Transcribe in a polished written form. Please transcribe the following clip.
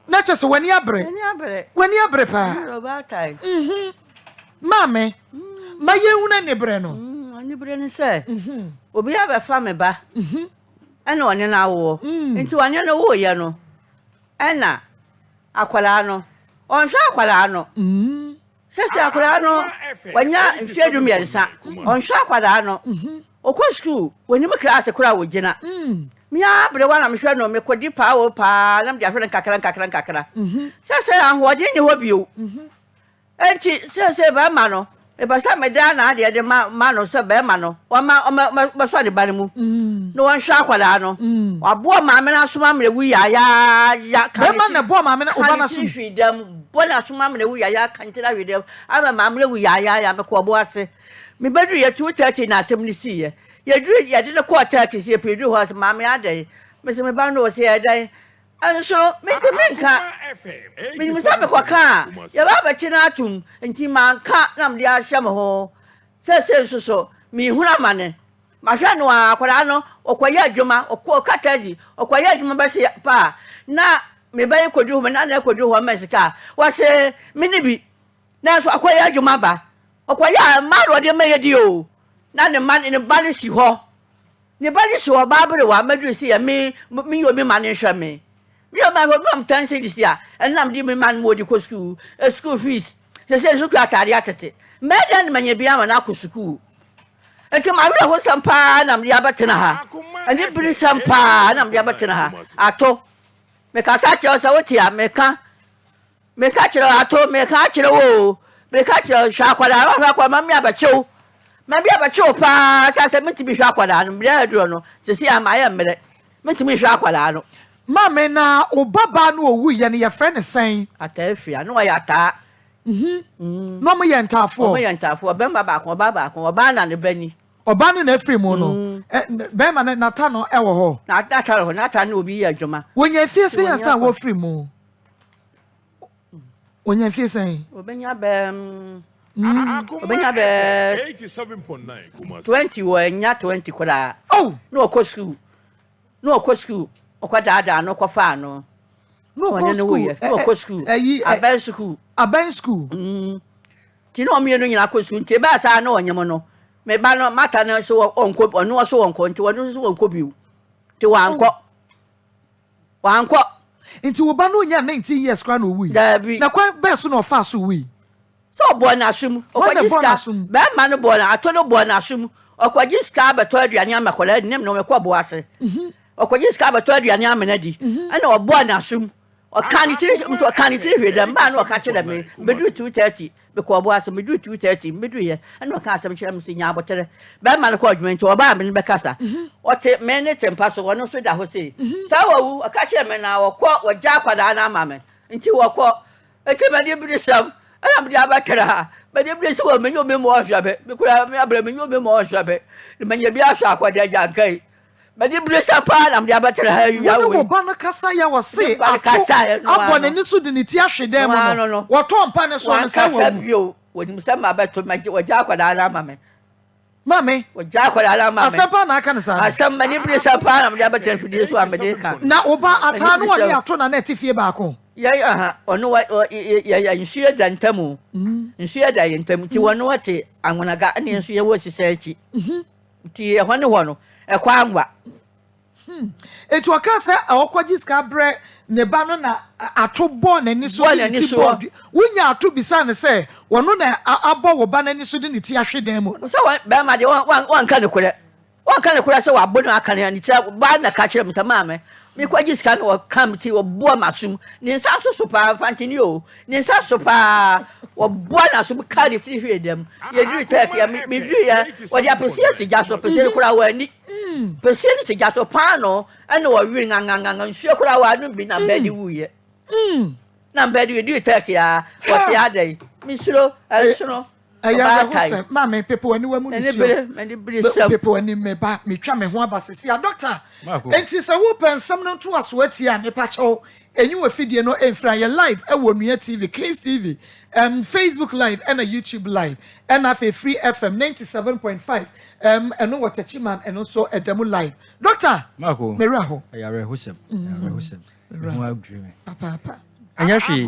Na kyɛ sɛ w'ani abere. W'ani abere paa. Mhm. Maame, ma yɛnhunu aniberɛ no. Aniberɛ ne sɛ, obi abɛfa me ba, ɛna ɔne no awoɔ. Nti ɔne no woeɛ no, ɛna akwadaa no, ɔnhwɛ akwadaa no. Sɛsɛ akwadaa no wanya mfeɛ 13, ɔnhwɛ akwadaa no. Ɔkɔ sukuu, ɔnim klaase koraa a ɔgyina. Me ara aberewa na mehwɛ no, mekɔdi paa o paa na mede ahwɛ no nkakra nkakra nkakra. Sɛsɛ ahoɔden nni hɔ bio. Enti seesei barima no, mepɛ sɛ medan n'adeɛ de ma ma no sɛ barima no, wɔma ɔmɛ bɛsɔ ne ba no mu na wɔnhwɛ akwadaa no. Waboɔ maame no asom amena wu yayaaya. Ka ne Barima na ti ɛbɔɔ maame no ka ɔba ne no tiri asom. hwii dam, bɔ n'asom amena wu yayaa, ka ne tiri ahwe dam ama maame no awu yayaaya. Mekɔɔ bo ase. Mebɛduruiɛ 2:30 na asɛm no siiɛ. Yɛduru yɛde no kɔɔ Turkey sɛ yɛpɛ yɛduru hɔ a sɛ maame adɛn? Mese me ba no ɔse ɛdɛn? Nso mintumi nka. Minim sɛ mekɔka a, yɛbɛba abɛkye no atom, enti manka na mede ahyɛ me ho. Seesei nso so, merehunu amane. Mahwɛ no ara, akwadaa no, ɔkɔyɛ adwuma, ɔkɔ taxi, ɔkɔyɛ adwuma bɛse pa a, na me ba yi kɔduru hɔ, me nana kɔduru hɔ ma sika a, wɔse menni bi. Nanso ɔkɔyɛ adwuma ba. Ɔkɔyɛ a, mma na ɔde ma yɛdi o, na ne mma, ne ba no si hɔ. Ne ba no si ɔbaa aberewa mɛduru sɛ yɛ me me yɛ obi ma no nhwɛ me. Me yɛ obi ma me 10 cedis a ɛno na mede me ma no ma ɔde kɔ sukuu eh, school fees. Sɛsɛ nso kura ataade atete. Mɛyɛ dɛn na manya bi ama no akɔ sukuu? Nti m'awerɛhosɛm paa na mede abɛtena ha. Aniberesɛm paa na mede abɛtena ha. Ato, mekasa kyerɛ wo sɛ wote a meka. Meka kyerɛ wo ato, meka akyerɛ wo o, meka kyerɛ wo, hwɛ akwadaa no, hwɛ akwadaa ma me abɛkye wo, ma bi abɛkye wo paa, sɛ sɛ mentumi hwɛ akwadaa no, mmerɛ aduro no, sisi a mayɛ mmerɛ, mentumi nhwɛ akwadaa no. Maame, na wo ba baa no owuiɛ no yɛfrɛ no sɛn? Ataa Afia, na ɔyɛ ataa. Na wɔn yɛ ntaafoɔ? Wɔn yɛ ntaafoɔ, ɔbarima baako, ɔbaa baako, ɔbaa na ne ba ni. Ɔbaa no na afiri mu no, bɛrima no n'ata no wɔ hɔ? N'ata wɔ hɔ, n'ata ne obi yɛ adwuma. Wɔnya mfie sɛn ansa na wɔfiri mu? Wɔnya mfie sɛn? Wɔbɛnya bɛɛ wɔbɛnya bɛɛ 20, wɔanya 20 koraa. Oh! Na ɔkɔ sukuu, na ɔkɔ sukuu, ɔkɔ daadaa no kɔfaa no. Na ɔkɔ ɔne no sukuu woyɛ na ɔkɔ sukuu. Ɛyi abɛn sukuu. Abɛn sukuu. Nti na wɔn mmienu nyinaa kɔ sukuu, nti ɛbaa saa na ɔnyem no. Me ba no mata no nso ɔnkɔ, ɔno nso wɔnkɔ, nti ɔno nso wɔnkɔ bio, nti wankɔ. Wankɔ. Nti wo ba no nnya 19 years koraa na owui? Daabi. Na kwan bɛn so na ɔfaa so wui? Sɛ ɔbɔɔ n'asom. Hwan na Ɔkɔgye ɛbɔɔ sika. n'asom? Bɛrima no bɔɔ no, ato no bɔɔ n'asom. Ɔkɔgye sika abɛtɔ aduane ama akwadaa adi, ne mene mekɔ ɔbo ase. Ɔkɔgye sika abɛtɔ aduane ama no adi. Ɛna ɔbɔɔ n'asom. Ɔkaa ne tiri, nso ɔkaa ne tiri hwee dɛm. Baa na ɔka kyerɛ me, meduru 2:30, mekɔ ɔbo ase, meduru 2:30, meduruiɛ, ɛna ɔka asɛm kyerɛ me sɛ nya aboterɛ. Bɛrima no kɔ adwuma nti ɔbaa me no bɛkasa. Ɔte me ne te mpa so, ɔno nso da hɔ sei. Saa wawu, ɔka kyerɛ me na ɔkɔ, wɔgya akwadaa no ama me. Nti wɔkɔ. Nti mede beresɛm ɛna mede abɛtwere ha. Mede bere sɛ wɔ menye obi ma ɔnhwɛ me. Mekura me abrɛ menye obi ma ɔnhwɛ me. Na manya bi ahwɛ akwadaa agyanka yi. Mede beresɛm paa na mede abɛtwere ha awia Wo ne wei. wo ba no kasa yɛ ɔse Mede ba no ato kasaeɛ no abɔ ara no. n'ani so de ne ti ahwe dan No mu ara no, no no. wɔtɔɔ mpa no soɔ no sɛ Wankasa wawu. bio. Wɔnim sɛ mabɛto, magye, wɔgya akwadaa no ama me. Maame, Wɔgya akwadaa no ama me. asɛm paa na aka no saa no. Asɛm, m'aniberesɛm paa na mede abɛtena afidie so a mede reka. Na wo ba ataa no ɔne M'aniberesɛm. ato na na ɛte fie baako? Yɛn, aha, ɔno wa, ɔ, yɛ, yɛ, yɛ, nsuo da ntam o. Nsuo da yɛn ntam. Nti wɔn ɔte Anwonaga, ɛne yɛn nso yɛwɔ Sisa akyi. Nti ɛhɔ ne hɔ no, ɛkɔ anwa. Enti ɔkaa sɛ ɔkɔgye sika brɛ ne ba no na ato bɔɔ n'ani so Bɔɔ de ne n'ani ti soɔ. bɔɔ dua. Wonya ato bisaa no sɛ ɔno na abɔ wo ba no ani so de ne ti ahwe dan mu no. Sɛ wɔn bɛrima deɛ wɔn wɔn wɔnka nokorɛ, wɔnka nokorɛ sɛ wabɔ no aka ne tiri baa na ka kyerɛ me sɛ maame mekɔgye sika no wɔka me ti wɔboa m'asom ne nsa nso so paa mfantini o ne nsa so paa wɔboa n'asom ka ne tiri hwee dɛm yɛduru tɛɛfi a meduru yɛ wɔde apɛsi asi gya so pɛsi no koraa wɔani pɛsi no si gya so paano ɛna wɔwe nganganganga nsuo koraa wɔanom bi na mbɛɛ de wuyɛ na mbɛɛ de yɛduru tɛɛfi a wɔte adɛn mesuro ɛnsono. Ɛyɛ awerɛhosɛm. Maame, pepe w'aniwa mu M'ani nisuo. bere, m'ani bere sɛm. Pepe w'ani, me ba, metwa me ho aba sisi a. Dɔkta, enti sɛ wopɛ nsɛm no ntoasoɔ atie a, mepa kyɛw, enyi w'afidie no mfiri a. Yɛ live ɛwɔ Onua TV, Kings TV, um, Facebook live ɛna YouTube live, ɛna afei Free FM 97.5, um, ɛno wɔ Techiman, ɛno nso ɛda mu live. Dɔkta, Marco, me werɛ aho. Ɛyɛ awerɛhosɛm, ɛyɛ awerɛhosɛm. Me ho adwiri me. Papaapa. Ɛnyɛ hwee.